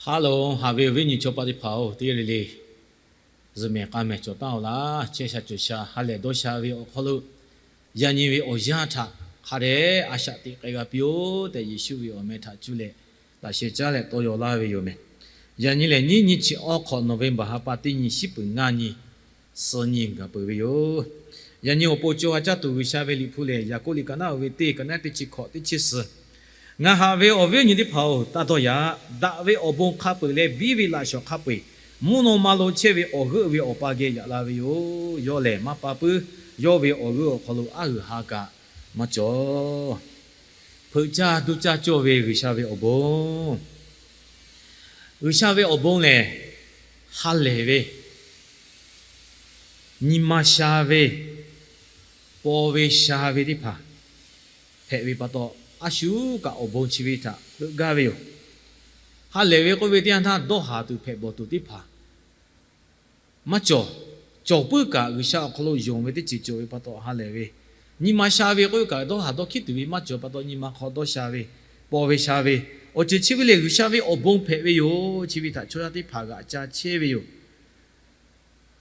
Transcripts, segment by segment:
Haˉ loˬ, haꞈ ve awˬ viˉ nyi chaw paˆ teˇ hpaˍ-oˬ, teˇ g'aˇ le le zuhꞈ mehˍ k'a mehˍ cawˬ taˍ-oˬ laˇ. Chehˇ sha cawˬ sha ha lehˬ dawˇ sha ve awˬ hk'aw lo, yaꞈ nyi ve awˬ yanˇ htaꞈ hk'a dehꞈ a shaꞈ teꞈ k'ai g'a piˇ-oˆ tehꞈ, Yeˍsuˆ ve awˬ meh htaꞈ cuˇ leh laꞈ sheh caˉ leh tawˇ yaw laˇ ve yoˬ meh. Yaꞈ nyi lehˬ, nyiˇ nyi chi awˬ hk'awꞈ November ha pa teˇ nyi shiˉ peuˍ ngaˇ nyi suh nyi gaˬ peuˬ ve yoˬ. Yaꞈ nyi awˬ pon co ha caˇ tuˬ G'uiˬsha ve Liꞈ hpu lehˬ, Yaˍkoˆ liꞈ ka naˉ uiˍ ve teˇ, ka naˉ teˇ chi hkawꞈ teˇ chi suhˍ. Ngaˬ haꞈ ve awˬ viˉ awˬ nyi teˇ hpaˍ-oˬ, taˇ dawˇ yaꞈ. Daꞈ ve awˬ bon hk'a peu-eˬ leh biˇ ve laꞈ shawnˍ hk'a peu-eˬ, mvuhˇ naw ma lo chehˇ ve awˬ g'euˆ ve awˬ pa geh yaꞈ la ve yoˬ. Yawˇ lehˬ maˇ pa puiˉ. Yawˇ ve awˬ g'euˆ awˬ hk'aw lo aˉ g'uiˬ ha kaꞈ maˇ cawˬ. Hpeuꞈ caˇ duˇ caˇ cawˇ ve G'uiˬsha ve awˬ bon. G'uiˬsha ve awˬ bon lehˬ, ha lehˬ ve, nyi ma sha ve, paw ve sha ve teˇ hpaˍ hpehꞈ ve pa taw, a shu kaꞈ awˬ bon chi ve htaꞈ heuˆ gaˇ ve yoˬ. Ha lehˬ ve k'oˆ ve teˇ yanˇ htaˇ, dawˇ haˍ tuˬ hpehꞈ bawˬ tuˬ teˇ hpaˍ maˇ cawˬ. Cawˬ puiˉ kaꞈ, G'uiˬsha awˬ hk'aw lo yonˍ ve teˇ ceuˬ cawˬ ve pa taw ha lehˬ ve. Nyi ma sha ve k'oˆ ve kaꞈ, dawˇ haˍ dawˇ hkiˉ tuˬ ve maˇ cawˬ pa taw, nyi ma hk'aw dawˇ sha ve, paw ve sha ve, awˬ ceuˬ chi ve lehˬ, G'uiˬsha ve awˬ bon hpehꞈ ve yoˬ. Chi ve htaꞈ chaw yaˇ teˇ hpaˍ g'aꞈ ca chehˇ ve yoˬ.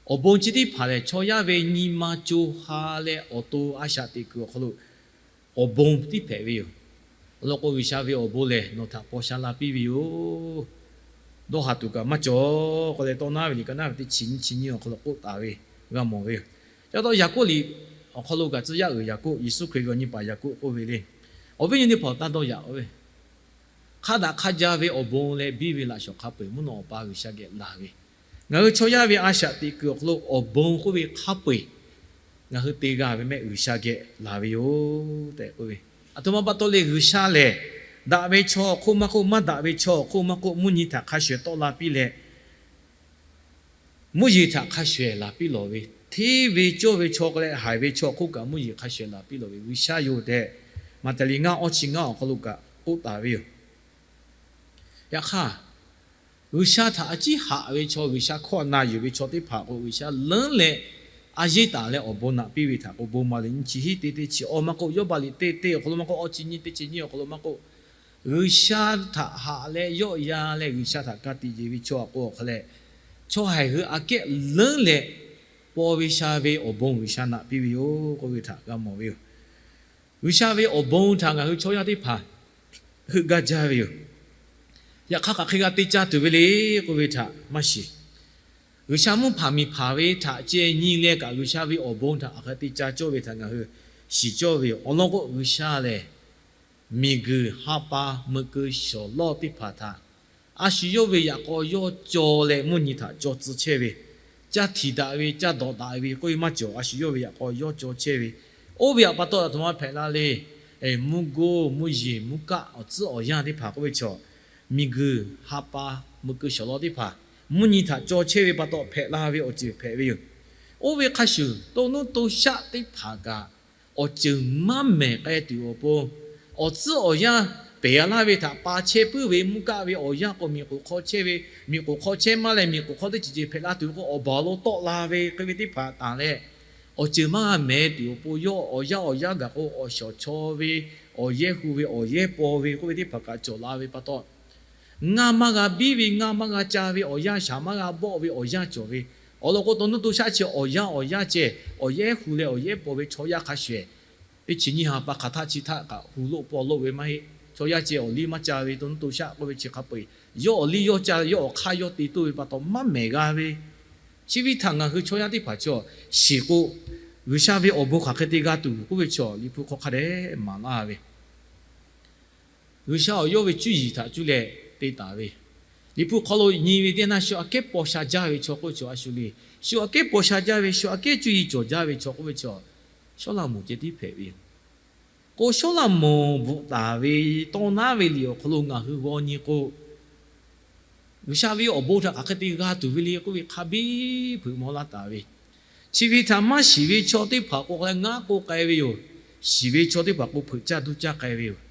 Awˬ bon chi teˇ hpaˍ lehˬ, chaw yaˇ ve nyi ma co ha leh awˬ to a shaꞈ teꞈ kuiˬ awˬ hk'aw lo awˬ bon tiˉ hpehꞈ ve yoˬ. Awˬ lawn k'o, G'uiˬsha ve awˬ bon lehˬ nawˬ htaꞈ paw sha la piˇ ve yoˬ. Dawˇ haˍ tuˬ kaꞈ maˇ cawˬ k'oˆ leh, Tawˇ naˉ ve liꞈ ka naˉ ve teˇ chi nyiˇ chi nyiˇ awˬ hk'aw lo k'oˆ taˍ ve g'a mawˬ ve yoˬ. Ca taw Yaˍkoˆ liꞈ awˬ hk'aw lo kaꞈ, tcuh yaˇ uiˍ Yaˍkoˆ, Yeˍsuˆ Hkriꞈ ve awˬ nyi paˍ Yaˍkoˆ k'oˆ ve le, awˬ viˉ nyi teˇ hpaˍ-oˬ, taˇ dawˇ yaꞈ-oˬ ve, hk'a daꞈ hk'a jaˇ ve awˬ bon leh biˇ ve laꞈ shawnˍ hk'a peu-eˬ mvuhˇ naw awˬ pa G'uiˬsha geh laˬ ve. Ngaˬ hui chaw yaˇ ve a shaꞈ teꞈ kuiˬ awˬ hk'aw lo awˬ bon k'oˆ ve hk'a peu-eˬ ngaˬ hui te g'a ve mehˆ G'uiˬsha geh laˬ ve yoˬ tehꞈ k'oˆ ve. Aˬ htoꞈ ma pa taw le, G'uiˬsha lehˬ daꞈ ve chaw awˬ hk'oˆ maˇ k'oˆ, maˇ daꞈ ve chaw awˬ hk'oˆ maˇ k'oˆ, mvuhˇ nyi htaꞈ hk'a shuˍ ehˍ tawˆ la piˇ leh, mvuhˇ yeˬ htaꞈ hk'a shuˍ ehˍ laˬ piˇ lawˬ ve, hteˇ ve cawˇ ve chaw k'ai leh haiˬ ve chaw awˬ hk'oˆ kaꞈ mvuhˇ yeˬ hk'a shuˍ ehˍ laˬ piˇ lawˬ ve G'uiˬsha yoˬ tehꞈ, Maꞈhtehˍ liꞈ ngaˇ awˇ chi ngaˇ awˬ hk'aw lo kaꞈ k'oˆ taˍ ve yoˬ. Yaꞈ hk'aˇ, G'uiˬsha htaꞈ a ciˉ haꞈ ve chaw, G'uiˬsha hkawˇ na yuˬ ve chaw teˇ hpaˍ k'o, G'uiˬsha leuˉ leh a yeˇ taˍ leh awˬ bon naꞈ piˇ ve htaꞈ k'o, Bon maˍ liꞈ nyiˇ chi hiˉ teˇ teˇ chi awˇ maˇ k'oˆ, Yawˇbaˆ liꞈ teˇ teˇ awˬ hk'aw lo maˇ k'oˆ, awˇ chi nyiˇ teˇ chi nyiˇ awˬ hk'aw lo maˇ k'oˆ, G'uiˬsha htaꞈ haꞈ leh yawˆ yan leh G'uiˬsha htaꞈ ka tiꞈ yeˬ ve chaw aꞈ k'o awˬ hk'a leh, chaw haiˬ hui aꞈ kehˉ leuˉ leh paw ve sha ve awˬ bon G'uiˬsha naꞈ piˇ ve yoˬ k'oˆ ve htaꞈ g'a mawˬ ve yoˬ. G'uiˬsha ve awˬ bon htaꞈ ngaˬ hui chaw yaˇ teˇ hpaˍ heuˆ gaˇ jaˇ ve yoˬ. Yaꞈ hk'aˇ, hk'aˬ hk'e g'a te caˇ tuˬ ve le k'oˆ ve htaꞈ maˇ shiˍ. G'uiˬsha mvuhˇ hpaˍ miˬ hpaˍ ve htaꞈ ceh nyi leh kaꞈ, G'uiˬsha ve awˬ bon htaꞈ hk'aˬ hk'e te caˇ cawˇ ve htaꞈ ngaˬ hui shiˍ cawˇ ve yoˬ. Awˬ lawn k'o, G'uiˬsha lehˬ miˬguiˬ ha pa meuꞈ keu shawˍ lawˇ teˇ hpaˍ htaꞈ a shu yawˇ ve yaꞈ k'aw yawˇ caw leh mvuhˇ nyi htaꞈ caw tcuh chehˇ ve, caˇ htiˍ daꞈ ve, caˇ dawꞈ daꞈ ve k'oˆ ve maˇ cawˬ. A shu yawˇ ve yaꞈ k'aw yawˇ caw chehˇ ve, oˇ ve htaꞈ pa taw aˬ htoꞈ ma hpehꞈ la le. Mvuhˇ goˇ, mvuhˇ yeˬ, mvuhˇ kaˆ, awˬ tcuhˉ awˬ yanˇ teˇ hpaˍ k'oˆ ve chaw, miˬguiˬ ha pa meuꞈ keu shawˍ lawˇ teˇ hpaˍ mvuhˇ nyi htaꞈ caw chehˇ ve pa taw hpehꞈ la ve awˬ ceuˬ hpehꞈ ve yoˬ. Oˇ ve hk'a shuˍ, to nuˇ to shaˆ teˇ hpaˍ kaꞈ awˬ ceuˬ maˇ mehˍ k'ai tuˬ awˬ pon, awˬ tcuhˉ awˬ yanˇ pehˬ a laˇ ve htaꞈ pa chehˇ puiˉ ve, mvuhˇ kaˆ ve awˬ yanˇ k'o miˬ k'oˍ hk'aw chehˇ ve, miˬ k'oˍ hk'aw chehˇ maˇ leh miˬ k'oˍ hk'aw teˇ ceuˬ ceuˬ hpehꞈ la tuˬ k'o, awˬ baˬ lo tawˆ la ve hk'e ve teˇ hpaˍ taˍ leh, awˬ ceuˬ maˇ g'a mehˍ tuˬ awˬ pon, yawˇ awˬ yanˇ awˬ yanˇ gaˬ k'o awˬ shawˍ chaw ve, awˬ yehˇ hu ve, awˬ yehˇ paw ve k'oˆ ve teˇ hpaˍ kaꞈ cawˬ la ve pa taw, ngaˇ maˇ g'a biˇ ve, ngaˇ maˇ g'a ca ve awˬ yanˇ, shaˍ maˇ g'a bawˆ ve awˬ yanˇ cawˬ ve, awˬ lawn k'o, to nuˇ to shaˆ chi awˬ yanˇ awˬ yanˇ ceh, awˬ yehˇ hu leh awˬ yehˇ paw ve chaw yaˇ hk'a shuˍ ehˍ, teˇ chi nyiˇ ha pa hk'aˬ htaˆ chi htaˆ kaꞈ hu loˆ paw loˆ ve maˇ heˆ. Chaw yaˇ ceh awˬ liˇ maˇ ca ve, to nuˇ to shaˆ k'oˆ ve chi hk'a peu-eˬ, yawˇ awˬ liˇ yawˇ ca, yawˇ awˬ hk'aˇ yawˇ te toˇ ve pa taw maˇ mehˍ g'a ve. Chi ve htaꞈ ngaˬ hui chaw yaˇ teˇ hpaˍ chaw shiˍ k'o, G'uiˬsha ve awˬ bon hk'aˬ hk'e te g'a tuˬ k'oˆ ve chaw, Liꞈ hpu hk'aw hk'a dehꞈ maˍ laˇ ve G'uiˬsha awˬ yawˇ ve cuˇ yiˍ htaꞈ cuˇ leh te taˍ ve, Liꞈ hpu hk'aw lo nyi ve teˇ naˇ, shu aꞈ kehˉ paw sha jaˇ ve chaw k'oˆ ve chaw a shu le. Shu aꞈ kehˉ paw sha jaˇ ve, shu aꞈ kehˉ cuˇ yiˍ cawˬ jaˇ ve chaw k'oˆ ve chaw, Sawˉlaꞈmonˍ ceh tiˉ hpehꞈ ve yoˬ. K'o, Sawˉlaꞈmonˍ bvuhꞈ taˍ ve tawˇ naˉ ve liꞈ awˬ hk'aw lo ngaˬ hui g'aw nyi k'o, G'uiˬsha ve awˬ bon htaꞈ hk'aˬ hk'e te g'a tuˬ ve le k'oˆ ve hk'a biˇ hpeuꞈ maw laˇ taˍ ve, chi ve htaꞈ maˇ shiˍ ve chaw teˇ hpaˍ k'o, k'ai ngaˉ k'oˆ k'ai ve yoˬ. Shiˍ ve chaw teˇ hpaˍ k'o, hpeuꞈ caˇ duˇ caˇ k'ai ve yoˬ.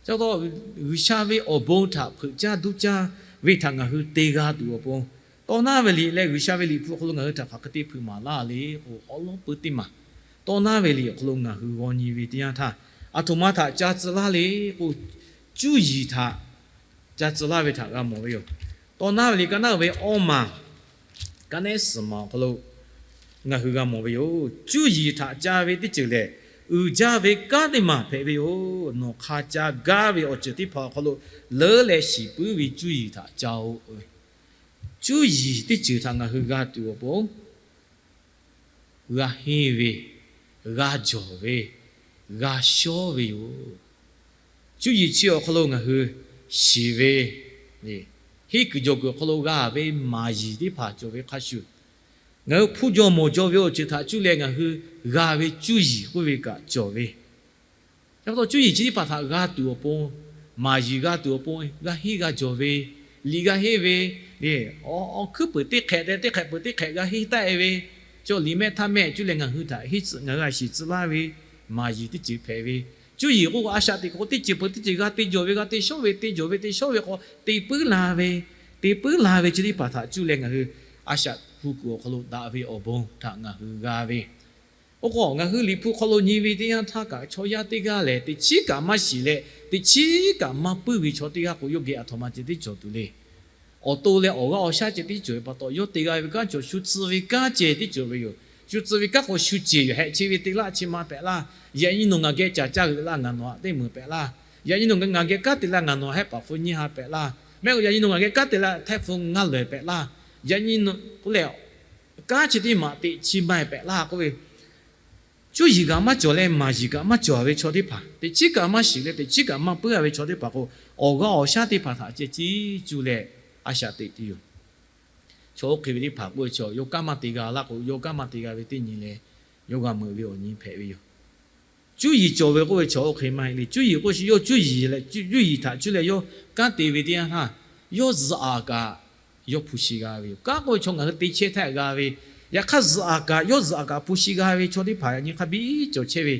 Ca taw, G'uiˬsha ve awˬ bon htaꞈ hpeuꞈ caˇ duˇ caˇ ve htaꞈ ngaˬ hui te g'a tuˬ awˬ pon, tawˇ naˉ ve liꞈ leh G'uiˬsha ve Liꞈ hpu hk'aw lo ngaˬ hui htaꞈ hk'aˬ hk'e te hpeuꞈ maˍ laˇ le k'o, awˉ lawˉ peu teˇ maˬ tawˇ naˉ ve liꞈ awˬ hk'aw lo ngaˬ hui g'aw nyi ve teˇ yanˇ htaˇ, aˬ htoꞈ ma htaꞈ ca tcuh laˇ le k'o, cuˇ yiˍ htaꞈ ca tcuh laˇ ve htaꞈ g'a mawˬ ve yoˬ. Tawˇ naˉ ve liꞈ ka naˉ ve awˇ maˬ, ka nehˉ suhˍ maˬ awˬ hk'aw lo ngaˬ hui g'a mawˬ ve yoˬ. Cuˇ yiˍ htaꞈ ca ve teˇ ceuˬ lehˬ, uiˍ jaˇ ve kanˉ teˇ maˬ hpehꞈ ve yoˬ. Nawˬ hk'a ca gaˇ ve awˬ ceuˬ teˇ hpaˍ awˬ hk'aw lo leuˉ leh shiˍ puiˉ ve cuˇ yiˍ htaꞈ ca-oꞈ. Cuˇ yiˍ teˇ ceuˬ htaꞈ ngaˬ hui g'a tuˬ awˬ pon g'a henˇ ve, g'a jawˬ ve, g'a shawˉ ve yoˬ. Cuˇ yiˍ chi awˬ hk'aw lo ngaˬ hui shiˍ ve, henˇ kuiˬ jawˬ kuiˬ awˬ hk'aw lo g'a ve maˍ yiˍ teˇ hpaˍ cawˬ ve hk'a shuˍ, ngaˬ hui hpu jaw mawˬ jaw ve awˬ ceuˬ htaꞈ cuˇ leh ngaˬ hui g'a ve cuˇ yiˍ k'oˆ ve kaꞈ cawˬ ve. Chi pa taw cuˇ yiˍ chi teˇ hpaˍ htaꞈ g'a tuˬ awˬ pon, maˍ yiˍ g'a tuˬ awˬ pon g'a henˇ g'a jawˬ ve, liꞈ g'a henˇ ve, awˬ hkuiˉ peuˬ teˇ hk'ehꞈ te teˇ hk'ehꞈ peuˬ teˇ hk'ehꞈ g'a henˇ taˆ-e ve, chaw liꞈ mehˆ htaˇ mehˆ cuˇ leh ngaˬ hui htaꞈ henˇ tcuh ngaˬ hui a shiˍ tcuh laˇ ve maˍ yiˍ teˇ ceuˬ hpehꞈ ve. Cuˇ yiˍ k'oˆ a shaꞈ teꞈ k'o teˇ ceuˬ peuˬ teˇ ceuˬ g'a te jawˬ ve, g'a te shawˉ ve, te jawˬ ve te shawˉ ve k'o te puiˉ la ve, te puiˉ la ve chi teˇ hpaˍ htaꞈ cuˇ leh ngaˬ hui a shaꞈ hpu kuiˬ awˬ hk'aw lo daꞈ ve awˬ bon htaꞈ ngaˬ hui g'a ve. Oˇ k'o ngaˬ hui liꞈ hpu hk'aw lo nyi ve teˇ yanˇ htaˇ kaꞈ chaw yaˇ teˇ g'aˇ lehˬ teꞈ chiˉ kaꞈ maˇ shiˍ leh teꞈ chiˉ kaꞈ maˇ puiˉ ve chaw teˇ g'aˇ k'o yawˇ geh aˬ htoꞈ ma ceh tiˉ cawˬ tuˬ le. Awˬ to leh awˬ g'aˇ awˬ shaˉ ceh tiˉ cawˬ ve pa taw, yawˇ te g'a ve kanˉ cawˬ, shu tcuh ve kanˉ ceh tiˉ cawˬ ve yoˬ. Shu tcuh ve kanˉ k'o shu ceˬ yoˬ. Heh chi ve te laˇ chi ma pehꞈ laˇ. Yaꞈ nyi nawˬ ngaˬ geh caˬ caˇ g'euꞈ laˇ ngaˬ nawˬ htaꞈ teˇ meunˍ pehꞈ laˇ. Yaꞈ nyi nawˬ ngaˬ geh kanˉ te laˇ ngaˬ nawˬ hehˆ paˍ hpu nyiˇ ha pehꞈ laˇ. Mehˆ k'o yaꞈ nyi nawˬ ngaˬ geh kanˉ te laˇ htehˆ hpu ngaˇ lawehˬ pehꞈ laˇ. Yaꞈ nyi k'oˆ leh kanˉ chi teˇ maꞈ teꞈ chi ma pehꞈ laˇ k'oˆ ve, cuˇ yiˍ kaꞈ maˇ cawˬ leh maˍ yiˍ kaꞈ maˇ cawˬ ve chaw teˇ hpaˍ, teꞈ chiˉ kaꞈ maˇ shiˍ leh teꞈ chiˉ kaꞈ maˇ puiˉ a ve chaw teˇ hpaˍ k'o, awˬ g'aˇ awˬ shaˉ teˇ hpaˍ htaꞈ ceh tiˉ cuˇ leh a shaꞈ teꞈ tuˬ yoˬ. Chaw oˇ hk'e ve teˇ hpaˍ k'oˆ ve chaw yawˇ kanˉ maˇ te g'a laˇ k'o, yawˇ kanˉ maˇ te g'a ve teˇ nyi leh, yawˇ g'a meuꞈ ve awˬ nyi hpehꞈ ve yoˬ. Cuˇ yiˍ cawˬ ve k'oˆ ve chaw oˇ hk'e maˇ heˆ le. Cuˇ yiˍ k'oˆ shu yawˇ cuˇ yiˍ leh cuˇ yiˍ htaꞈ cuˇ leh yawˇ kanˉ te ve teˇ yanˇ htaˇ, yawˇ zuhꞈ aꞈ kaꞈ yawˇ hpu shi g'a ve yoˬ. Kanˉ k'oˆ ve chaw ngaˬ hui te chehˇ htaˇ g'a ve, yaꞈ hk'aˇ zuhꞈ aꞈ kaꞈ yawˇ zuhꞈ aꞈ kaꞈ hpu shi g'a ve chaw teˇ hpaˍ yaꞈ nyi hk'a biˇ cawˬ chehˇ ve,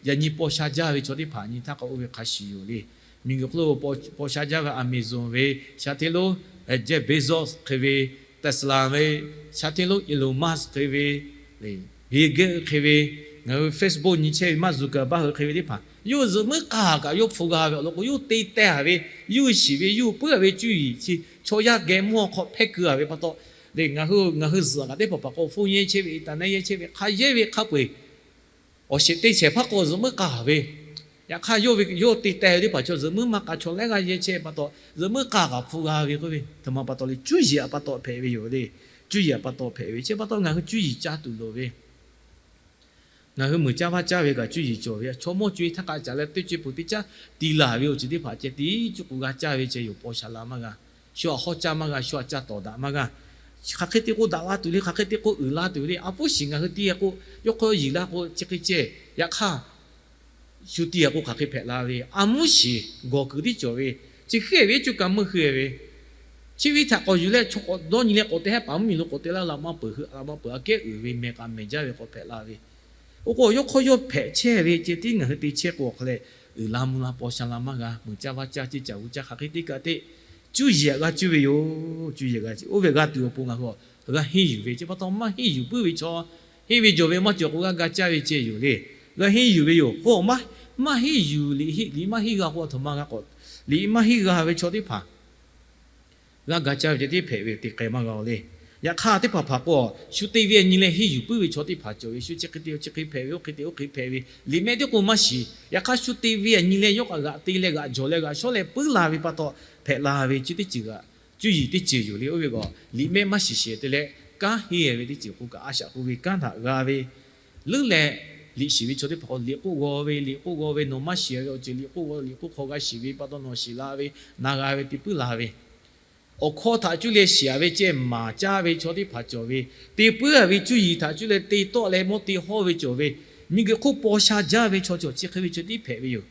yaꞈ nyi paw sha jaˇ ve chaw teˇ hpaˍ nyi htaˇ k'o oˇ ve hk'a shiˍ yoˬ le. Miˬguiˬ hk'oˆ lo paw sha jaˇ ve Amazon ve, sha hteˇ lonˉ Jeff Bezos hk'e ve, Tesla ve, sha hteˇ lonˉ Elon Musk hk'e ve, Bill Gates hk'e ve, ngaˬ hui Facebook nyi chehˇ ve Mark Zuckerberg hui hk'e ve teˇ hpaˍ yawˇ zuhꞈ muiˉ k'aˇ kaꞈ yawˇ hpu g'a ve awˬ lawn k'o, yawˇ te teh ve, yawˇ shiˍ ve, yawˇ puiˉ ve cuˇ yiˍ chi chaw yaˇ geh mvuhˇ hk'aw hpehˇ keu a ve pa taw, le ngaˬ hui ngaˬ hui zuhꞈ kaꞈ teˇ hpaˍ hpaˍ k'o hpu yehˇ chehˇ ve, internet yehˇ chehˇ ve, hk'a yehˇ ve hk'a peu-eˬ awˬ shehˍ teˇ shehˍ hpaˇ k'o zuhꞈ muiˉ k'aˇ ve, yaꞈ hk'aˇ yawˇ ve yawˇ te teh ve teˇ hpaˍ chaw zuhꞈ muiˉ maˇ k'a chaw lehˉ g'a yehˇ chehˇ pa taw, zuhꞈ muiˉ k'aˇ kaꞈ hpu g'a ve k'oˆ ve, htoꞈ ma pa taw le, cuˇ yiˍ aꞈ pa taw hpehꞈ ve yoˬ le. Cuˇ yiˍ aꞈ pa taw hpehꞈ ve chi pa taw ngaˬ hui cuˇ yiˍ caˇ tuˬ loˍ ve, ngaˬ hui meuꞈ caˇ vaˇ caˇ ve kaꞈ cuˇ yiˍ cawˬ ve, chaw mawˇ co-e htaˇ k'a caˍ leh teˇ co-e peuˬ teˇ caˉ tiˍ laˬ ve awˬ ceuˬ teˇ hpaˍ ceh tiˉ cuˇ k'o g'a caˇ ve ceh yoˬ. Paw sha la maˇ g'a, shu aꞈ hawˉ caˇ maˇ g'a, shu aꞈ ca tawˍ daꞈ maˇ g'a. Hk'aˬ hk'e te k'o daꞈ la tuˬ le, hk'aˬ hk'e te k'o uiˍ la tuˬ le. A puˉ shiˍ ngaˬ hui teˇ g'aˇ k'o yawˇ hk'aw yawˇ yiˍ la k'o chi hk'e ceh, yaꞈ hk'aˇ shu teˇ g'aˇ k'o hk'aˬ hk'e hpehꞈ la ve, a muˉ shiˍ gawˬ kuiˬ tiˉ cawˬ ve, chi hk'e ve cuˇ ka meuˇ hk'e ve, chi ve htaꞈ k'awꞈ yuˬ leh chaw k'awꞈ dawˇ nyi leh k'awꞈ te hehˉ paˍ mvuhˇmiˬ lo k'awꞈ te laˇ laꞈ maˇ peuˬ hui, laꞈ maˇ peuˬ aꞈ kehˉ uiˍ ve meh k'a meh jaˇ ve k'awꞈ hpehꞈ la ve. Oˇ k'o yawˇ hk'aw yawˇ hpehꞈ chehˇ ve ceh tiˉ ngaˬ hui te chehˇ k'o awˬ hk'a leh, uiˍ la mvuh la paw sha la maˇ g'a, meuꞈ caˇ vaˇ caˇ ceˇ caˬ g'uˇ caˇ hk'aˬ hk'e teˇ kaꞈ teˇ cuˇ yiˍ aꞈ g'a cuˇ ve yoˬ. Cuˇ yiˍ g'a, oˇ ve g'a tuˬ awˬ pon ngaˬ hui g'a henˇ yuˬ ve, chi pa taw maˇ henˇ yuˬ puiˉ ve chaw, henˇ ve jawˬ ve maˇ cawˬ k'o g'a ga caˇ ve ceh yoˬ le. G'a henˇ yuˬ ve yoˬ. K'o maˇ henˇ yuˬ liꞈ, liꞈ maˇ henˇ g'a k'o aˬ htoꞈ ma g'a k'awꞈ, liꞈ maˇ henˇ g'a ve chaw teˇ hpaˍ g'a ga caˇ ve ceh tiˉ hpehꞈ ve te k'ai maˇ g'a le. Yaꞈ hk'aˇ teˇ hpaˍ hpaˍ k'o, shu te ve a nyi leh henˇ yuˬ puiˉ ve chaw teˇ hpaˍ cawˬ ve, shu chi hk'e te chi hk'e hpehꞈ ve, oˇ hk'e te oˇ hk'e hpehꞈ ve, liꞈ mehˆ tiˉ k'o maˇ shiˍ. Yaꞈ hk'aˇ shu te ve a nyi leh yawˇ kaꞈ g'aꞈ te leh g'aꞈ jawˬ leh g'aꞈ shawˉ leh puiˉ la ve pa taw hpehꞈ la ve chi teˇ ceuˬ g'aꞈ, cuˇ yiˍ teˇ ceuˬ yoˬ le. Oˇ ve k'o liꞈ mehˆ maˇ shiˍ shehˍ te leh kanˉ henˇ ve teˇ ceuˬ k'o kaꞈ a shaꞈ k'oˆ ve kanˉ htaꞈ g'a ve leuˉ leh, liꞈ shiˍ ve chaw teˇ hpaˍ k'o liꞈ k'oˆ g'aw ve, liꞈ k'oˆ g'aw ve nawˬ maˇ shiˍ ve awˬ ceuˬ liꞈ k'oˆ g'aw, liꞈ k'oˆ hk'aw g'a shiˍ ve pa taw nawˬ shiˍ la ve, na g'a ve, te puiˉ la ve, awˬ hkawˇ htaꞈ cuˇ leh shiˍ a ve ceh maˍ caˇ ve chaw teˇ hpaˍ cawˬ ve, te puiˉ a ve cuˇ yiˍ htaꞈ cuˇ leh te tawˆ leh mawˇ te hawˇ ve cawˬ ve, miˬguiˬ hk'oˆ paw sha jaˇ ve chaw cawˬ chi hk'e ve ceh tiˉ hpehꞈ ve yoˬ.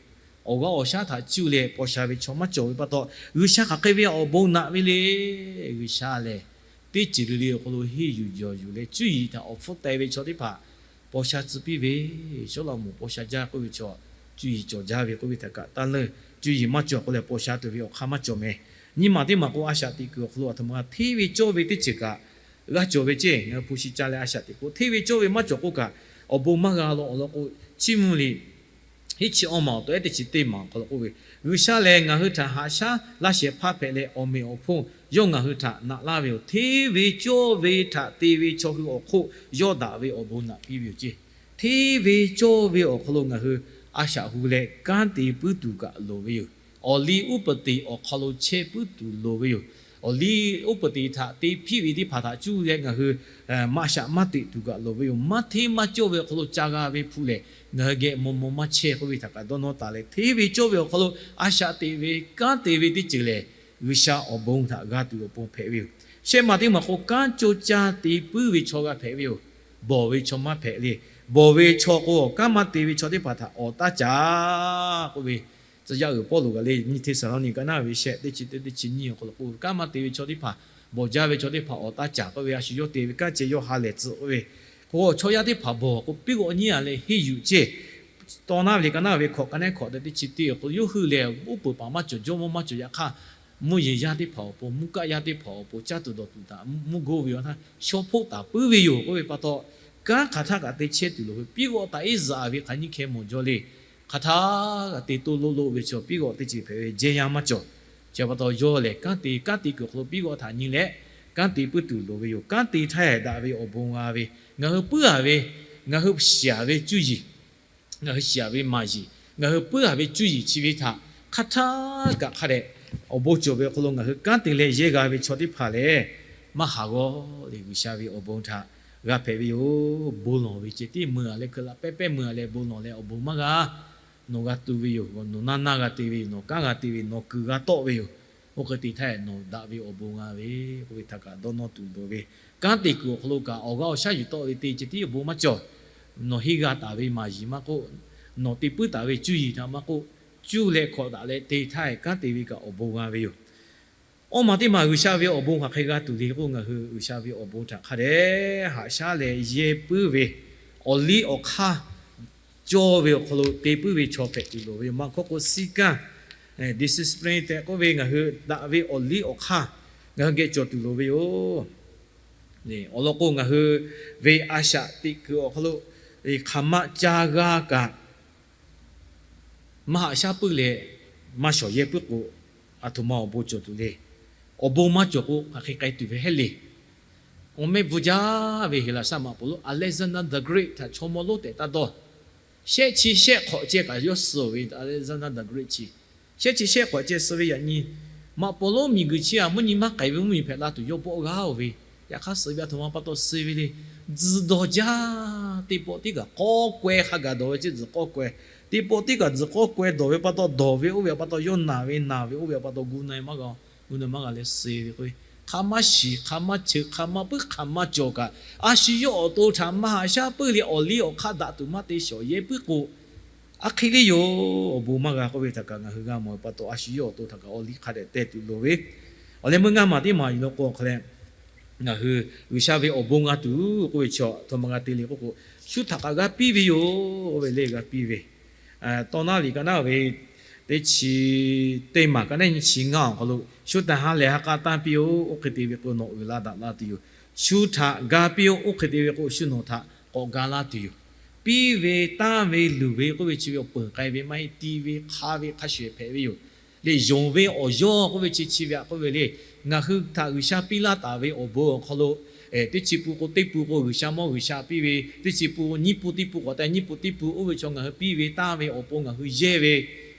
Awˬ g'aˇ awˬ shaˉ htaꞈ cuˇ leh paw sha ve chaw maˇ cawˬ ve pa taw, G'uiˬsha hk'aˬ hk'e ve awˬ bon naꞈ ve le. G'uiˬsha lehˬ teˇ ceuˬ le le awˬ hk'aw lo henˇ yuˬ jawˬ yuˬ leh cuˇ yiˍ htaꞈ awˬ hpfuhˇ teh ve chaw teˇ hpaˍ paw sha tcuh piˇ ve, Sawˉlaꞈmonˍ paw sha jaˇ k'oˆ ve chaw, cuˇ yiˍ cawˬ jaˇ ve k'oˆ ve htaꞈ kaꞈ taˇ leuˇ. Cuˇ yiˍ maˇ cawˬ k'o lehˬ paw sha tuˬ ve awˬ hk'aˇ maˇ cawˬ meh. Nyiˇ maˬ teˇ maˬ k'o a shaꞈ teꞈ kuiˬ awˬ hk'aw lo aˬ htoꞈ ma g'a hteˇ ve cawˇ ve teˇ ceuˬ kaꞈ g'a cawˬ ve ceh, ngaˬ hui hpu shi caˇ leh a shaꞈ teꞈ k'o hteˇ ve cawˇ ve maˇ cawˬ k'oˆ kaꞈ, awˬ bon maˇ g'a law awˬ lawn k'o, chiˇ mvuh liꞈ Hiˉ chi awˇ maˬ awˬ to ehˉ teˇ chi teˇ maˬ awˬ hk'aw lo k'oˆ ve, G'uiˬsha lehˬ ngaˬ hui htaꞈ haꞈ shaˉ laˇ shehˍ hpaˇ hpehꞈ leh, awˬ meꞈ awˬ hponˇ yawˇ ngaˬ hui htaꞈ naꞈ laˇ ve yoˬ. Hteˇ ve cawˇ ve htaꞈ te ve chaw hui awˬ hk'oˆ yawˇ daꞈ ve awˬ bon naꞈ piˇ ve yoˬ ceˇ. Hteˇ ve cawˇ ve awˬ hk'aw lo ngaˬ hui a shaꞈ hu leh kanˉ te puiˉ tuˬ kaꞈ loˍ ve yoˬ. Awˬ liˇ uˉ peunˍ teꞈ awˬ hk'aw lo chehˇ puiˉ tuˬ loˍ ve yoˬ. Awˬ liˇ uˉ peunˍ teꞈ htaꞈ te hpiˇ ve teˇ hpaˍ htaꞈ cuˇ leh ngaˬ hui maꞈ shaꞈ maˇ teꞈ tuˬ kaꞈ loˍ ve yoˬ. Maˇ hteˇ maˇ cawˇ ve awˬ hk'aw lo ca g'a ve hpu lehˬ, ngaˬ hui geh maw maw maˇ chehˇ k'oˆ ve htaꞈ kaꞈ dawˇ nawˇ taˍ leh, hteˇ ve cawˇ ve awˬ hk'aw lo a shaꞈ teꞈ ve kanˉ te ve teˇ ceuˬ lehˬ, G'uiˬsha awˬ bon htaꞈ g'a tuˬ awˬ pon hpehꞈ ve yoˬ. Shehˆ maˬ teˇ maˬ k'o, kanˉ co caˇ te puiˉ ve chaw g'a hpehꞈ ve yoˬ. Bawˬ ve chaw maˇ hpehꞈ le. Bawˬ ve chaw k'o, kanˉ maˇ te ve chaw teˇ hpaˍ htaꞈ awˍ taˇ caˍ k'oˆ ve, tcuh yaˇ uiˍ Pawˇluꞈ kaꞈ le, nyiˇ Hteˇsaˍlawˇniˆ kaꞈ naˉ ve shehˆ teˇ chi teˇ teˇ chi nyiˇ awˬ hk'aw lo k'oˆ ve, kanˉ maˇ te ve chaw teˇ hpaˍ, bawˬ jaˇ ve chaw teˇ hpaˍ awˍ taˇ caˍ k'oˆ ve, a shu yawˇ te ve kanˉ ceh yawˇ ha lehˬ tcuh k'oˆ ve, k'o chaw yaˇ teˇ hpaˍ bawˬ k'o piˉ g'awˆ nyiˇ a leh henˇ yuˬ ceˇ. Tawˇ naˉ ve kaꞈ naˉ ve hkawꞈ ka nehˉ hkawꞈ te teˇ chi teˇ awˬ hk'aw lo yawˇ hui lehˬ, uˉ peunˍ paˍ maˇ cawˬ, jawˇmawˇ maˇ cawˬ. Yaꞈ hk'aˇ, mvuhˇ yeˬ yaˇ teˇ hpaˍ awˬ pon, mvuhˇ kaˆ yaˇ teˇ hpaˍ awˬ pon caˇ tuˬ dawˬ tuˬ htaꞈ mvuhˇ goˇ ve awˬ htaˇ shaw hpoˆ taˍ puiˉ ve yoˬ k'oˆ ve pa taw, kanˉ hk'aˬ htaˇ kaꞈ te chehˇ tuˬ loˍ ve, piˉ g'awˆ taꞈ iˉ zaꞈ ve hk'aˬ nyiˇ hkeh mawˬ jaw le. Hk'aˬ htaˇ kaꞈ te toˇ loˆ loˆ ve chaw piˉ g'awˆ teˇ ceuˬ hpehꞈ ve jehˇ yaˇ maˇ cawˬ. Chi pa taw yawˇ lehˬ kanˉ te, kanˉ te kuiˬ awˬ hk'aw lo piˉ g'awˆ htaꞈ nyi leh kanˉ te puiˉ tuˬ loˍ ve yoˬ. Kanˉ te htaˇ daꞈ ve awˬ bon g'a ve, ngaˬ hui puiˉ a ve, ngaˬ hui shiˍ a ve cuˇ yiˍ, ngaˬ hui shiˍ a ve maˍ yiˍ, ngaˬ hui puiˉ a ve cuˇ yiˍ chi ve htaꞈ hk'aˬ htaˇ kaꞈ hk'a dehꞈ awˬ bon cawˬ ve awˬ hk'aw lo ngaˬ hui kanˉ te leh yehˇ g'a ve chaw teˇ hpaˍ lehˬ, maˇ haˍ g'awˇ le. G'uiˬsha ve awˬ bon htaꞈ g'a hpehꞈ ve yoˬ. Bon lawˬ ve ceh tiˉ mui a leh hkui la pehˇ pehˇ mui a leh bon lawˬ leh awˬ bon maˇ g'a. Nawˬ g'a tu ve yoˬ. Nawˬ naˇ naˇ g'a te ve yoˬ. Nawˬ kanˉ g'a te ve yoˬ. Nawˬ kuiˬ g'a tawˆ ve yoˬ. Oˇ hk'e te htaˇ nawˬ daꞈ ve awˬ bon g'a ve k'oˆ ve htaꞈ kaꞈ dawˇ nawˇ tuˬ loˍ ve, kanˉ te kuiˬ awˬ hk'aw lo kaꞈ awˬ g'aˇ awˬ shaˉ yuˬ tawˆ ve te ceh tiˉ awˬ bon maˇ cawˬ. Nawˬ henˇ g'a taˍ ve maˍ yiˍ maˇ k'oˆ, nawˬ te puiˉ taˍ ve cuˇ yiˍ htaꞈ maˇ k'oˆ, cuˇ leh hkawꞈ daꞈ leh te htaˇ kanˉ te ve kaꞈ awˬ bon g'a ve yoˬ. Awˇ maˬ teˇ maˬ G'uiˬsha ve awˬ bon hk'aˬ hk'e g'a tuˬ le k'o, ngaˬ hui G'uiˬsha ve awˬ bon htaꞈ hk'a dehꞈ haꞈ shaˉ leh yehˇ puiˉ ve, awˬ liˇ awˬ hk'aˇ cawˇ ve awˬ hk'aw lo te puiˉ ve chaw hpehꞈ tuˬ loˍ ve yoˬ. Maˇ hkawˇ k'o, siˉ kanˇ, discipline tehꞈ k'oˆ ve ngaˬ hui daꞈ ve awˬ liˇ awˬ hk'aˇ ngaˬ hui geh cawˬ tuˬ loˍ ve yoˬ. Awˬ lawn k'o, ngaˬ hui ve a shaꞈ teꞈ kuiˬ awˬ hk'aw lo hk'aˬ ma ca g'a kaꞈ, maˇ haꞈ shaˉ puiˉ leh maˇ shawˍ yehˇ puiˉ k'o, aˬ htoꞈ ma awˬ bon cawˬ tuˬ le. Awˬ bon maˇ cawˬ k'o, hk'aˬ hk'e k'ai tuˬ ve heˆ le. Awˬ mehˆ bvuhꞈ jaˇ ve Heˍlaˍsaˆ maꞈ poˍ lonˉ Alexander the Great htaꞈ chaw mawˇ lonˉ tehꞈ taˇ dawˇ. Shehˆ chi shehˆ hk'awꞈ ceh kaꞈ yawˇ suh ve Alexander the Great chi, shehˆ chi shehˆ hk'awꞈ ceh suh ve yaꞈ nyi, maꞈ poˍ lonˉ miˬguiˬ chi a mvuhˇ nyi maˇ k'ai ve mvuhˇ miˬ hpehꞈ la tuˬ yawˇ bawˆ g'aˇ oˬ ve, yaꞈ hk'aˇ suh ve aˬ htoꞈ ma pa taw suh ve le. Tzuhˬ dawˬ jaˇ. Teˇ pawˆ tiˉ kaꞈ k'awˇ k'aweh hk'a gaˬ dawˬ ve ceˇ, tzuhˬ k'awˇ k'aweh. Teˇ pawˆ tiˉ kaꞈ tzuhˬ k'awˇ k'aweh dawˬ ve pa taw, dawˬ ve oˇ ve awˬ pa taw yawˇ naˬ ve, naˬ ve oˇ ve awˬ pa taw gu na-e maˇ g'a, gu na-e maˇ g'a leh suh ve k'o, hk'aˬ ma shiˍ, hk'aˬ ma cheuˬ, hk'aˬ ma puiˉ, hk'aˬ ma cawˬ kaꞈ, a shu yawˇ awˬ to htaꞈ maˇ haꞈ shaˉ puiˉ leh awˬ liˇ awˬ hk'aˇ daꞈ tuˬ maˇ te shawˍ yehˇ puiˉ k'o, a hk'e le yoˬ. Awˬ bon maˇ g'a k'oˆ ve htaꞈ kaꞈ ngaˬ hui g'a mawˬ ve pa taw, a shu yawˇ awˬ to htaꞈ kaꞈ awˬ liˇ hk'a dehꞈ teh tuˬ loˍ ve. Awˬ leh meuˇ ngaˇ maˬ teˇ maˬ yuˬ la k'o hk'a leh, ngaˬ hui G'uiˬsha ve awˬ bon g'a tuˬ k'oˆ ve chi aˬ htoꞈ ma g'a te le k'oˆ k'o, shu htaꞈ kaꞈ g'a piˇ ve yoˬ. Oˇ ve le g'a piˇ ve, tawˇ naˉ ve ka naˉ ve teˇ chi teˇ maˬ ka naˉ nyi chi ngaˇ awˬ hk'aw lo, shu htaꞈ ha lehˬ ha k'a tanˇ piˇ-oˆ. Oˇ hk'e te ve k'o nawˬ uiˍ la daꞈ la tuˬ yoˬ. Shu htaꞈ ga piˇ-oˆ. Oˇ hk'e te ve k'o shu nawˬ htaꞈ k'awꞈ ga laˇ tuˬ yoˬ. Piˇ ve, tanˇ ve, luˬ ve k'oˆ ve chi ve awˬ peuˬ k'ai ve maˇ heˆ, ti ve, hk'a ve hk'a shuˍ hpehꞈ ve yoˬ. Leh yonˍ ve awˬ yawˇ k'oˆ ve chi chi ve aꞈ k'oˆ ve le, ngaˬ hui htaꞈ G'uiˬsha piˇ laˇ taˍ ve awˬ bon awˬ hk'aw lo, teˇ chi pun k'o teˇ pun k'o G'uiˬsha mawˇ G'uiˬsha piˇ ve, teˇ chi pun nyiˇ pun teˇ pun k'awꞈ te nyiˇ pun teˇ pun oˇ ve chaw ngaˬ hui piˇ ve tanˇ ve awˬ pon ngaˬ hui yehˇ ve,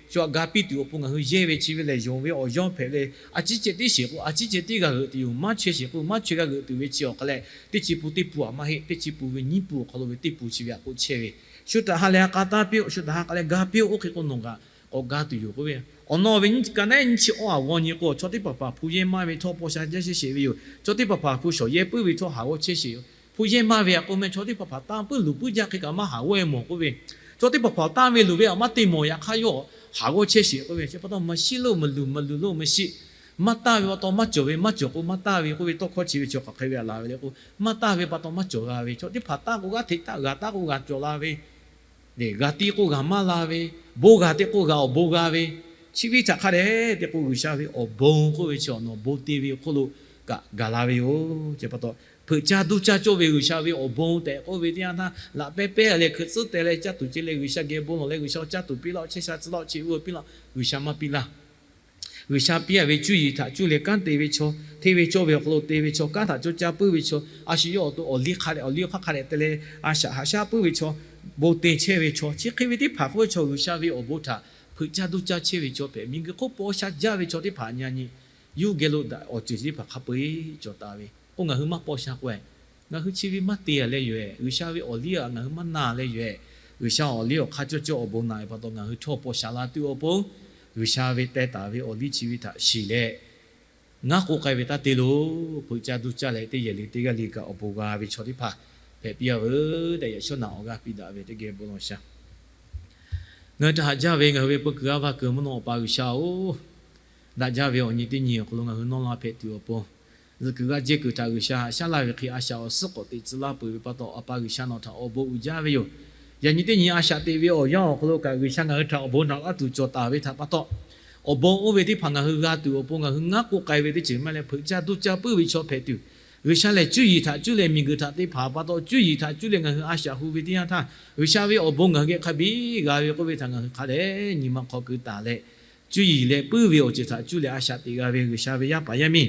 shu aꞈ ga piˇ tuˬ awˬ pon ngaˬ hui yehˇ ve chi ve lehˬ, yonˍ ve awˬ yawˇ hpehꞈ leh, a ciˉ ceh tiˉ sheˍ k'o a ciˉ ceh tiˉ g'a g'euꞈ tuˬ yoˬ. Maˇ chaweh sheˍ k'o maˇ chaweh g'a g'euꞈ tuˬ ve chi awˬ hk'a leh, teˇ chi pun teˇ pun aꞈ maˇ heˆ, teˇ chi pun ve nyiˇ pun awˬ hk'aw lo ve teˇ pun chi ve aꞈ k'oˆ chehˇ ve, shu htaꞈ ha lehˬ ha k'a tanˇ piˇ-oˆ. Shu htaꞈ ha k'a leh ga piˇ-oˆ. Oˇ hk'e k'o nawˬ kaꞈ k'awꞈ ga tuˬ yoˬ k'oˆ ve. Awˬ nawˬ ve nyi ka naˉ nyi chi awˇ aˬ g'aw nyi k'o, chaw teˇ hpaˍ hpaˍ hpu yehˇ maˇ ve htawˇ paw sha jaˇ chehˇ sheˍ ve yoˬ. Chaw teˇ hpaˍ hpaˍ hpu shawˍ yehˇ puiˉ ve htawˇ haˍ g'awˇ chehˇ sheˍ yoˬ. Hpu yehˇ maˇ ve aꞈ k'o meh chaw teˇ hpaˍ hpaˍ tanˇ puiˉ luˬ puiˉ jaˇ hk'e kaꞈ maˇ haˍ g'awˇ-e mawˬ k'oˆ ve. Chaw teˇ hpaˍ hpaˍ tanˇ ve luˬ ve aꞈ maˇ te mawˬ, yaꞈ hk'aˇ yawˇ haˍ g'awˇ chehˇ sheˍ k'oˆ ve. Chi pa taw maˇ shiˉ lo maˇ luˬ, maˇ luˬ lo maˇ shiˉ. Maˇ tanˇ ve pa taw maˇ cawˬ ve, maˇ cawˬ k'o maˇ tanˇ ve k'oˆ ve tawˇ hkawˇ chi ve chi hk'aˬ hk'e ve aꞈ la ve le k'o, maˇ tanˇ ve pa taw maˇ cawˬ g'a ve. Chaw teˇ hpaˍ tanˇ k'o g'aˇ hteꞈ tanˇ, g'a tanˇ k'o g'a cawˬ la ve, g'a te k'o g'a maˇ la ve, bon g'a te k'o g'a awˬ bon g'a ve, chi ve htaꞈ hk'a dehꞈ te k'o G'uiˬsha ve awˬ bon k'oˆ ve chi awˬ nawˬ bon te ve hk'oˆ lo kaꞈ gaˬ la ve yoˬ. Chi pa taw hpeuꞈ caˇ duˇ caˇ cawˇ ve G'uiˬsha ve awˬ bon tehꞈ k'oˆ ve teˇ yanˇ htaˇ, laꞈ pehˉ pehˉ leh hkui tcuhˉ teh leh caˇ tuˬ ce leh G'uiˬsha geh bon lawˬ leh G'uiˬsha caˇ tuˬ piˇ laˇ-oˆ, chehˇ sha tcuh laˇ-oˆ, chi uˇ piˇ laˇ, G'uiˬsha maˇ piˇ laˇ. G'uiˬsha piˇ a ve cuˇ yiˍ htaꞈ cuˇ leh kanˉ te ve chaw, hteˇ ve cawˇ ve awˬ hk'aw lo te ve chaw, kanˉ htaꞈ cawˇ caˇ puiˉ ve chaw, a shu yawˇ awˬ to awˬ liˇ hk'a dehꞈ awˬ liˇ hk'aˇ hk'a dehꞈ te leh a shaꞈ haꞈ shaˉ puiˉ ve chaw, bon te chehˇ ve chaw, chi hk'e ve teˇ hpaˍ k'oˆ ve chaw G'uiˬsha ve awˬ bon htaꞈ hpeuꞈ caˇ duˇ caˇ chehˇ ve chaw hpehꞈ, miˬguiˬ hk'oˆ paw sha jaˇ ve chaw teˇ hpaˍ nyi a nyi, yawˇ geh lo daꞈ awˬ ceuˬ chi teˇ hpaˍ hk'a peu-eˬ cawˬ taˍ ve k'o, ngaˬ hui maˇ paw sha k'o, ngaˬ hui chi ve maˇ te a leh yoˬ-ehˍ. G'uiˬsha ve awˬ liˇ a ngaˬ hui maˇ na leh yoˬ-ehˍ. G'uiˬsha awˬ liˇ awˬ hk'aˇ cawˇ cawˇ awˬ bon naꞈ ve pa taw ngaˬ hui htawˇ paw sha la tuˬ awˬ pon, G'uiˬsha ve teh taˍ ve awˬ liˇ chi ve htaꞈ shiˍ leh, ngaˉ k'oˆ k'ai ve taˇ te lo, hpeuꞈ caˇ duˇ caˇ leh teˇ yehˬ le teˇ g'aˇ le kaꞈ awˬ bon g'a ve chaw teˇ hpaˍ hpehꞈ piˇ a veuˬ tehꞈ yaꞈ shawˉ naꞈ awˬ g'aˇ piˇ daꞈ ve teˇ geh bon lawˬ shaˍ. Ngaˬ hui htaꞈ haꞈ jaˇ ve ngaˬ hui ve peu kuiˬ g'aˇ va kuiˬ mvuhˇ naw Awˬ pa G'uiˬsha-oˬ, daꞈ jaˇ ve awˬ nyi teˇ nyi awˬ hk'aw lo ngaˬ hui nawˇ la hpehꞈ tuˬ awˬ pon, zuhꞈ kuiˬ g'aˇ jehˇ kuiˬ htaꞈ G'uiˬsha haꞈ shaˉ laˇ ve hk'e a shaꞈ awˬ suhˉ k'awꞈ teꞈ tcuh laˇ peuˬ ve pa taw, Awˬ pa G'uiˬsha nawˬ htaꞈ awˬ bon uiˍ jaˇ ve yoˬ. Yaꞈ nyi teˇ nyi a shaꞈ teꞈ ve awˬ yanˇ awˬ hk'aw lo kaꞈ G'uiˬsha ngaˬ hui htaꞈ awˬ bon naꞈ laˇ tuˬ cawˬ taˍ ve htaꞈ pa taw, awˬ bon oˇ ve teˇ hpaˍ ngaˬ hui g'a tuˬ awˬ pon ngaˬ hui ngaˉ k'oˆ k'ai ve teˇ ceuˬ maˇ leh hpeuꞈ caˇ duˇ caˇ puiˉ ve chaw hpehꞈ tuˬ, G'uiˬsha lehˬ cuˇ yiˍ htaꞈ cuˇ leh miˬguiˬ htaꞈ te hpanˍ pa taw, cuˇ yiˍ htaꞈ cuˇ leh ngaˬ hui a shaꞈ hu ve teˇ yanˇ htaˇ, G'uiˬsha ve awˬ bon ngaˬ hui geh hk'a biˇ g'a ve k'oˆ ve htaꞈ ngaˬ hui hk'a dehꞈ nyi ma hk'aw keu taˍ leh, cuˇ yiˍ leh puiˉ ve awˬ ceuˬ htaꞈ cuˇ leh a shaꞈ teꞈ g'a ve G'uiˬsha ve yaˇ paˍ yaˇ miˇ,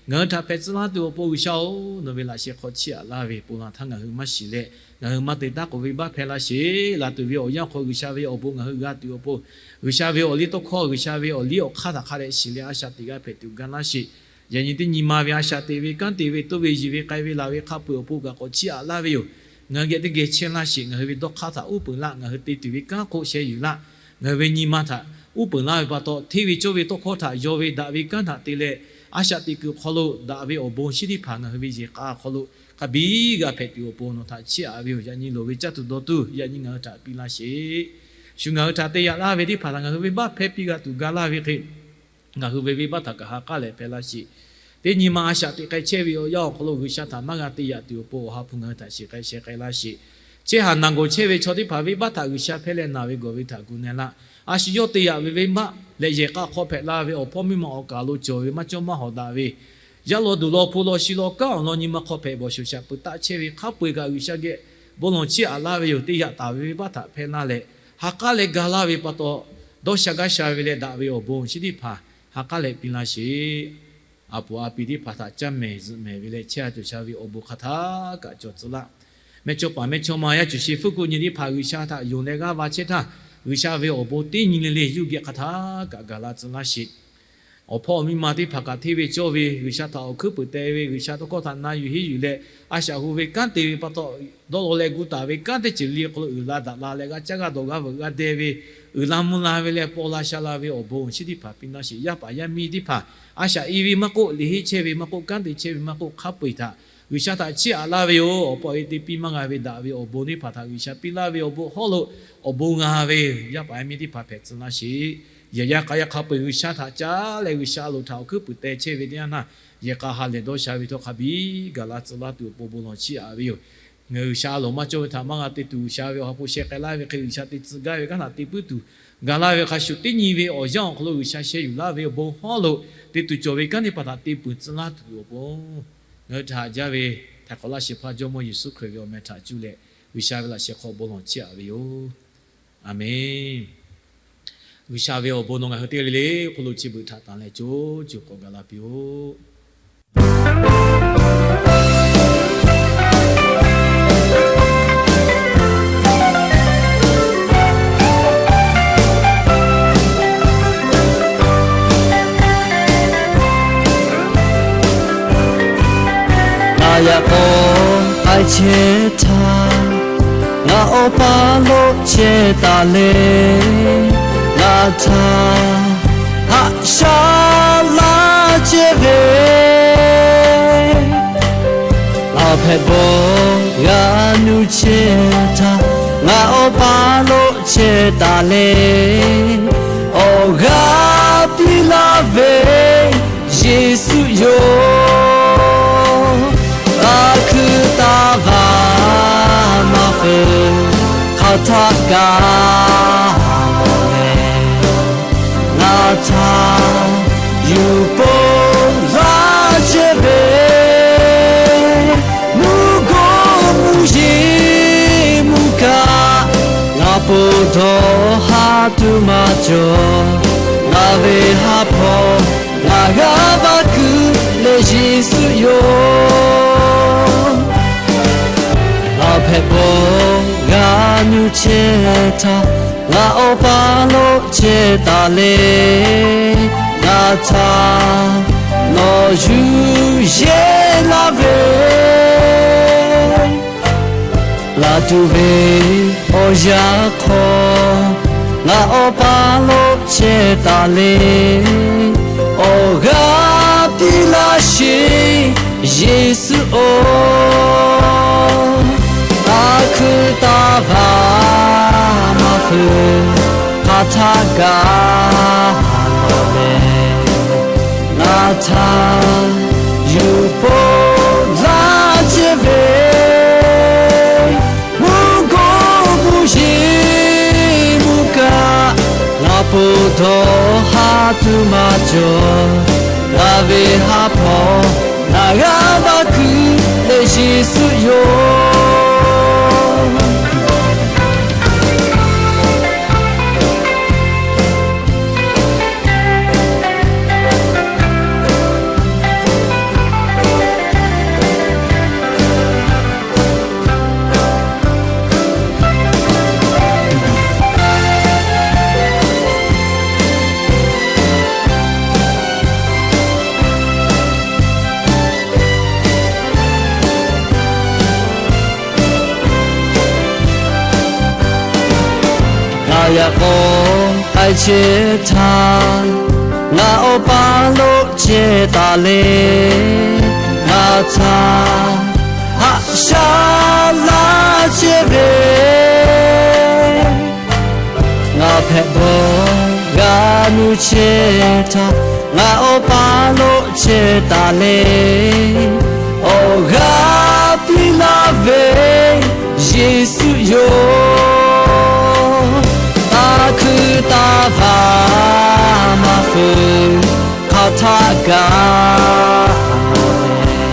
ngaˬ hui htaꞈ hpehꞈ tcuh laˇ tuˬ awˬ pon G'uiˬsha-oˬ, nawˬ ve laꞈ sheh hk'aw chiˇ aꞈ laˇ ve ponˬ laˬ htaˇ ngaˬ hui maˇ shiˍ leh, ngaˬ hui maˇ te taˉ k'oꞈ ve baˆ hpehˇ laˇ sheˍ. Laˬ tuˬ ve awˬ yanˇ hk'aw G'uiˬsha ve awˬ bon ngaˬ hui g'a tuˬ awˬ pon, G'uiˬsha ve awˬ liˇ tawˇ hkawˇ, G'uiˬsha ve awˬ liˇ awˬ hk'aˇ htaꞈ hk'a dehꞈ shiˍ leh a shaꞈ teꞈ g'a hpehꞈ tuˬ ga laˇ sheˍ. Yaꞈ nyi teˇ nyi ma ve a shaꞈ teꞈ ve, kanˉ te ve, toˇ ve, yiˬ ve, k'ai ve, laˬ ve, hk'a peu-eˬ awˬ pon kaꞈ k'awꞈ chiˇ aꞈ laˇ ve yoˬ. Ngaˬ hui geh teˇ geh chehˇ laˇ sheˍ. Ngaˬ hui ve dawˇ hk'aˇ htaꞈ uˉ peunˍ laˇ. Ngaˬ hui te tuˬ ve kanˉ hk'oˆ sheh yuˬ laˇ. Ngaˬ hui ve nyi ma htaꞈ uˉ peunˍ laˇ ve pa taw, hteˇ ve cawˇ ve tawˇ hkawˇ htaꞈ yaw ve daꞈ ve kanˉ htaꞈ te leh, a shaꞈ teꞈ kuiˬ hk'aw lo daꞈ ve awˬ bon chi teˇ hpaˍ ngaˬ hui ve yehˬ k'a hk'aw lo hk'a biˇ g'a hpehꞈ tuˬ awˬ pon nawˬ htaꞈ chiˇ aꞈ ve yoˬ. Yaꞈ nyi loˍ ve caˇ tuˬ dawˇ tuˬ yaꞈ nyi ngaˬ hui htaꞈ piˇ laˇ sheˍ. Shu ngaˬ hui htaꞈ te yaꞈ laˇ ve teˇ hpaˍ htaꞈ ngaˬ hui venˇbaˆ hpehˇ piˇ g'a tuˬ ga laˇ ve hk'e, ngaˬ hui ve venˇbaˆ htaꞈ kaꞈ ha k'aˉ leh hpehˇ laˇ sheˍ. Teˇ nyi ma a shaꞈ teꞈ k'ai chehˇ ve awˬ yanˇ awˬ hk'aw lo G'uiˬsha htaꞈ maˇ g'a te yaꞈ tuˬ awˬ pon awˬ ha hpu ngaˬ hui htaꞈ shiˍ k'ai sheh k'ai laˇ sheˍ. Chehˇ haˍ naˬ gawˬ chehˇ ve chaw teˇ hpaˍ venˇbaˆ htaꞈ G'uiˬsha hpehˇ leh naˬ ve gawˬ ve htaꞈ gu na laˇ. A shu yawˇ te yaꞈ ve venˇbaˆ leh yehˬ k'a hk'aw hpehꞈ la ve awˬ hpawˇ miˇ ma awˬ kaˍ lo cawˬ ve maˇ cawˇ maˇ hawˍ daꞈ ve, yaˇ law duˬ law hpu law shi law kanˉ awˬ lawn nyi ma hk'aw hpehꞈ bawˬ shoˍ shaꞈ peuˬ taˆ chehˇ ve hk'a peu-eˬ kaꞈ G'uiˬsha geh bon lawˬ chiˇ aꞈ laˇ ve yoˬ. Te yaꞈ taˍ ve venˇbaˆ htaꞈ hpehˇ laˇ leh, ha k'aˉ leh ga laˇ ve pa taw, dawˇ sha gaˇ sha ve leh daꞈ ve awˬ bon chi teˇ hpaˍ ha k'aˉ leh piˇ laˇ sheˍ. A puˍ a pi teˇ hpaˍ htaꞈ caˇ mehˍ zuhꞈ mehˍ ve leh chehˇ a cawˬ sha ve awˬ bon hk'aˬ htaˇ kaꞈ cawˬ tcuh laˇ. Mehˇchawˇpaˍ mehˇchawˇma yaˇ cuˬ shi hpfuhˇ kuˆ nyi teˇ hpaˍ G'uiˬsha htaꞈ yonˍ leh g'aˇ va chehˇ htaˇ, G'uiˬsha ve awˬ bon teˇ nyi le le yawˇ geh hk'aˬ htaˇ kaꞈ gaˬ la tcuh laˇ sheˍ. Awˬ hpawˇ awˬ miˇ ma teˇ hpaˍ kaꞈ hteˇ ve cawˇ ve G'uiˬsha htaꞈ awˬ hkuiˉ puiˍ teh ve, G'uiˬsha tawˇ hkawˇ htaꞈ na yuˬ henˇ yuˬ leh a shaꞈ hu ve kanˉ te ve pa taw, dawˇ law leh gu taˍ ve kanˉ teˇ ceuˬ le le hk'aw lo uiˍ la daꞈ la leh g'a caˇ g'a dawˬ g'a veuꞈ g'a deh ve, uiˍ la mvuh la ve leh paw la sha la ve awˬ bon chi teˇ hpaˍ piˇ laˇ sheˍ. Yaˇ paˍ yaˇ miˇ teˇ hpaˍ a shaꞈ i ve maˇ k'oˆ, liꞈ henˇ chehˇ ve maˇ k'oˆ, kanˉ te chehˇ ve maˇ k'oˆ, hk'a peu-eˬ htaꞈ G'uiˬsha htaꞈ chiˇ aꞈ laˇ ve yoˬ. Awˬ pa awˬ e te piˇ maˇ g'a ve daꞈ ve awˬ bon teˇ hpaˍ htaꞈ G'uiˬsha piˇ laˇ ve awˬ bon hawˉ lo awˬ bon g'a ve yaˇ paˍ yaˇ miˇ teˇ hpaˍ hpehꞈ tcuh laˇ sheˍ. Yehˬ yaˇ k'a yaˇ hk'a peu-eˬ G'uiˬsha htaꞈ caˇ leh G'uiˬsha a loˍ htaꞈ awˬ hkuiˉ puiˍ teh chehˇ ve teˇ yanˇ htaˇ, yehˬ k'a ha lehˬ dawˇ sha ve htawˇ hk'a biˇ gaˬ la tcuh laˇ tuˬ awˬ pon bon lawˬ chiˇ aꞈ ve yoˬ. Ngaˬ hui G'uiˬsha a loˍ maˇ cawˇ ve htaꞈ maˇ g'a te tuˬ, G'uiˬsha ve awˬ ha hpu sheh k'ai laˇ ve hk'e G'uiˬsha te tcuh gaˇ ve kanˉ htaꞈ te puiˉ tuˬ ga laˇ ve hk'a shuˍ, teˇ nyi ve awˬ yanˇ awˬ hk'aw lo G'uiˬsha sheh yuˬ laˇ ve awˬ bon hawˉ lo te tuˬ cawˬ ve kanˉ teˇ hpaˍ htaꞈ te puiˍ tcuh laˇ tuˬ awˬ pon, ngaˬ hui htaꞈ haꞈ jaˇ ve htaiˍ hk'awꞈ laˇ shehˍ hpaˇ Jawˇmawˇ Yeˍsuˆ Hkriꞈ ve awˬ meh htaꞈ cuˇ leh G'uiˬsha ve laꞈ sheh hk'aw bon lawˬ chiˇ aꞈ ve yoˬ. A menˬ. G'uiˬsha ve awˬ bon nawˬ ngaˬ hui teˇ g'aˇ le le hk'oˆ lo chi beuꞈ htaꞈ tanˬ leh co co k'awꞈ gaˬ la piˇ-oˆ. Ngaˬ yaꞈ k'aw k'ai chehˇ htaˇ, ngaˬ awˬ pa lo chehˇ taˍ le. Ngaˬ htaꞈ haꞈ shaˉ laˇ chehˇ ve, a hpehꞈ bawˬ g'a nuˇ chehˇ htaˇ, ngaˬ awˬ pa lo chehˇ taˍ le. Awˬ g'aˇ piˇ laˇ ve Yeˍsuˆ yoˬ. Ngaˬ hkui taˍ vaˇ maˇ feu hk'aˬ htaˇ kaꞈ lehˬ, ngaˬ htaꞈ yuˬ pon laˇ chehˇ ve, tuˬ maˇ cawˬ. Ngaˬ ve ha hpawˇ ngaˬ g'aˇ va kuiˬ leh Yeˍsuˆ yoˬ. Ngaˬ hpehꞈ bawˬ g'a nuˇ chehˇ htaˇ, ngaˬ awˬ pa lo chehˇ taˍ le. Ngaˬ htaꞈ nawˬ yuˬ yehˇ laˇ ve, ngaˬ tuˬ ve awˬ yanˇ hk'aw, ngaˬ awˬ pa lo chehˇ taˍ le. Awˬ g'aˇ piˇ laˇ sheˍ, Yeˍsuˆ oˬ. Taˇ hkuiˇ taˇ vaˇ maˇ fuiˍ, hk'aˬ htaˆ kaꞈ lawˬ leh, ngaˬ htaꞈ yuˬ poˆ laˇ chehˇ ve, mvuhˇ goˆ mvuhˇ yeˬ mvuhˇ kaˆ, ngaˬ po dawˇ ha tuˬ maˇ cawˬ. Ngaˬ ve ha hpawˇ ngaˬ g'aˇ va kuiˬ leh Yeˍsuˆ yoˬ. Ngaˬ yaꞈ k'aw k'ai chehˇ htaˇ, ngaˬ awˬ pa lo chehˇ taˍ le. Ngaˬ htaꞈ haꞈ shaˉ laˇ chehˇ ve, ngaˬ hpehꞈ bawˬ g'a nuˇ chehˇ htaˇ, ngaˬ awˬ pa lo chehˇ taˍ le. Awˬ g'aˇ piˇ laˇ ve, Yeˍsuˆ yoˬ. Taˇ hkuiˇ taˇ vaˇ maˇ fuiˍ, hk'aˬ htaˆ kaꞈ lawˬ leh,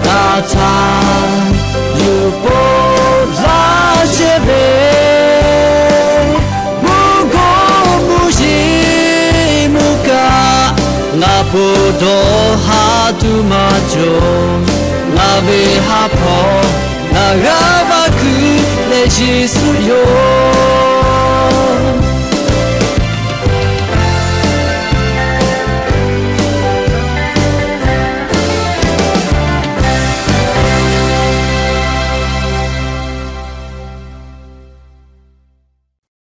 ngaˬ htaꞈ yuˬ poˆ laˇ chehˇ ve, mvuhˇ goˆ mvuhˇ yeˬ mvuhˇ kaˆ, ngaˬ po dawˇ ha tuˬ maˇ cawˬ. Ngaˬ ve ha hpawˇ ngaˬ g'aˇ va kuiˬ leh Yeˍsuˆ yoˬ.